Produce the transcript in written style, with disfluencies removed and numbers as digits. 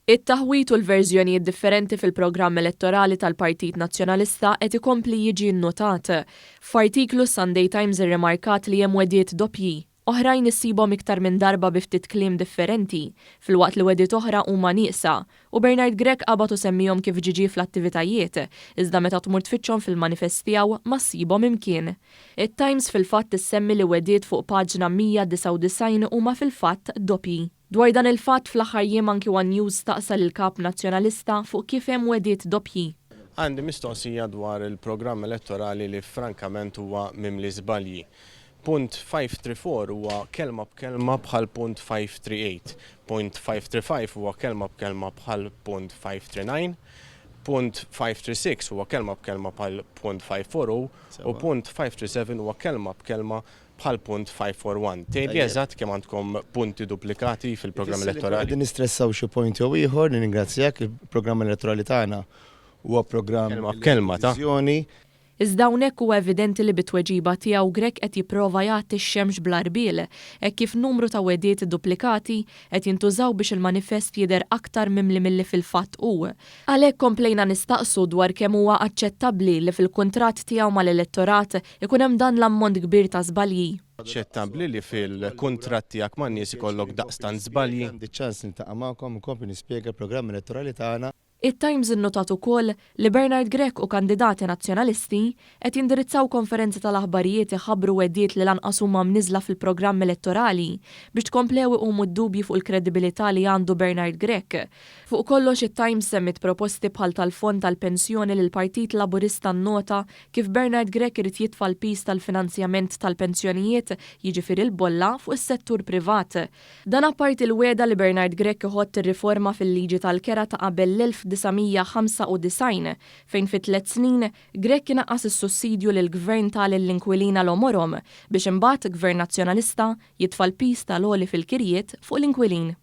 It-taħwid u l-verżjonijiet differenti fil-programm elettorali tal-Partit Nazzjonalista qed ikompli jiġi nnotat. F'artiklu s-Sunday Times irrimarkat li hemm wegħdiet doppji, oħrajn issibhom iktar minn darba bi ftit kliem differenti, filwaqt li wegħdiet oħra huma nieqsa, u Bernard Grech qabad u semmihom kif ġie ġie fl-attivitajiet, iżda meta tmur tfittxhom fil-manifest tiegħu ma ssibhom imkien. It-Times fil-fatt issemmi li wegħdiet fuq paġna 199 huma fil-fatt doppji. Dwar dan il-fatt fl-aħħar jiem anki one News staqsa lill-Kap Nazzjonalista fuq kif hemm wegħdiet doppji. Għandi mistoqsija dwar il-programm elettorali li frankament huwa mimli żbalji. Punt 534 huwa kelma b'kelma bħal punt 538. Punt 535 huwa kelma b'kelma bħal punt 539. Punt 536 huwa kelma b'kelma bħal punt 540 u punt 537 huwa kelma b'kelma bħal punt 541. Tgħidli eżatt kemm għandkom punti duplikati fil-programm elettorali? Qegħdin nistressaw xi point jew ieħor, nirringrazzjak, il-programm elettorali tagħna huwa programm Kelma b'kelma ta'. Viżjoni. Iżda hawnhekk huwa evidenti li bit-tweġiba tiegħu Grech qed jipprova jgħatti x-xemx bl-għarbiel, hekk kif numru ta' wegħdiet duplikati qed jintużaw biex il-manifest jidher aktar mimli milli fil-fatt hu. Għalhekk komplejna nistaqsu dwar kemm huwa aċċettabbli li fil-kuntratt tiegħu mal-elettorat ikun hemm dan l-ammont kbir ta' żbalji. Aċċettabbli li fil-kuntratt tiegħek man-nies ikollok daqstant żbalji? Għandi ċ-ċans niltaqa' magħkom u nkompli nispjega l-programm elettorali tagħna. It-Times innotat ukoll li Bernard Grech u kandidati Nazzjonalisti qed jindirizzaw konferenzi tal-aħbarijiet iħabbru wegħdiet li lanqas huma mniżżla fil-programm elettorali biex tkomplew iqumu d-dubji fuq il-kredibilità li għandu Bernard Grech. Fuq kollox it-Times semmiet proposti bħal tal-fond tal-pensjoni li l-Partit Laburista nnota kif Bernard Grech irid jitfa' l-piż tal-finanzjament tal-pensjonijiet, jiġifieri l-bolla, fuq is-settur privat. Dan apparti l-wegħda li Bernard Grech iħott ir-riforma fil-liġi tal-kera ta' qabel l-1995 fejn fi tlett snin Grech inaqqas is-sussidju li l-Gvern ta lill-inkwilin għal għomorhom biex imbagħad Gvern Nazzjonalista jitfa' l-piż tal-għoli fil-kirjiet fuq l-inkwilin.